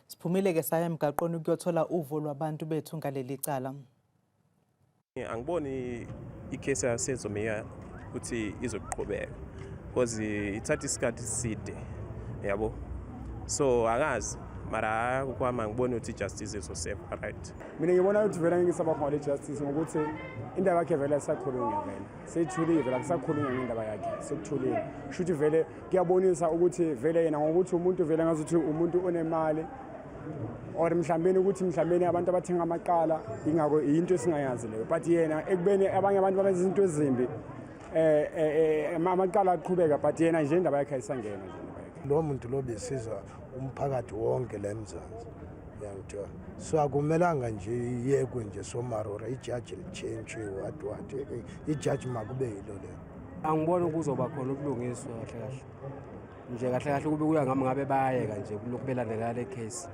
Siphumile-ke saya emgaqweni ukuyothola uvo lwabantu bethu ngaleli cala. Angiboni i-case yaSenzo Meyiwa ukuthi izoqhubeka because ithatha isikhathi eside, yabo. So angazi, mara kwami angiboni ukuthi i-justice izo-serve right. Mina ngibona ukuthi vele ngeke isaba khona le-justice, ngokuthi indaba yakhe vele ayisakhulunywa, vele seyithulile, vele akusakhulunywa ngendaba yakhe, sekuthulile. Kusho ukuthi vele kuyabonisa ukuthi vele yena ngokuthi umuntu vele ngazuthi umuntu onemali or mhlawumbe ukuthi mhlawumbe abantu abathenga amaqala, ingako yinto esingayazi leyo. But yena ekubeni abanye abantu babenza izinto ezimbi, amaqala aqhubeka, but yena nje indaba yakhe ayisangena nje indaba yakhe. Lo muntu lo besiza umphakathi wonke la eMzansi, uyangithola? So akumelanga nje iyekwe nje somarora, ijaji litshentshwe, what what, ijaji makube yilo lelo. Angiboni kuzoba khona ubulungiswa kahle kahle nje. Kahle kahle, kube kuya ngami, ngabe bayayeka nje kulokhu belandela le case.